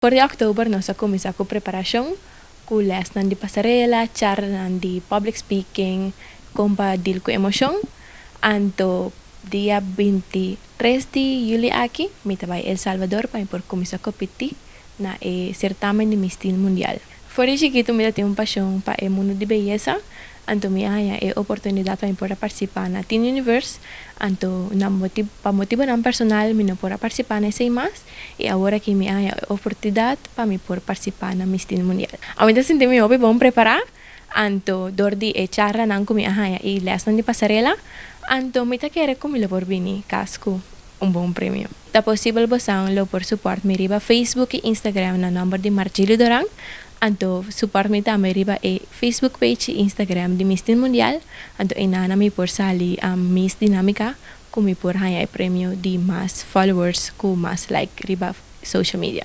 For di òktober nos a kuminsá ku preparashon, ku lèsnan di pasarela, charlanan di public speaking, kon pa deal ku emoshon. Anto dia 23 di yüli aki mi ta bai El Salvador pa mi por kuminsá kompetí na e sertamen di Miss Teen Mundial. For di chikitu mi ta tin un pashon pa e mundu di beyesa, anto mi a haña e oportunidat pa mi por a partisipá na Teen Universe, anto na pa motibunan personal mi no por a partisipá na esei mas i awor aki mi a haña e oportunidat pa mi por partisipá na Miss Teen Mundial. Mi ta sinti mi hopi bon prepará, anto dor di e charlanan ku mi a haña i lèsnan di pasarela, anto mi ta kere ku mi lo por bini kas ku un bon premio. Ta posibel bosan lo por support mi riba Facebook i Instagram na nòmber di Margilio Doran, anto support mi tambe riba e Facebook page i Instagram di Miss Teen Mundial, anto einan mi por sali Miss Dinámika ku mi por haña e premio di mas followers ku mas like riba social media.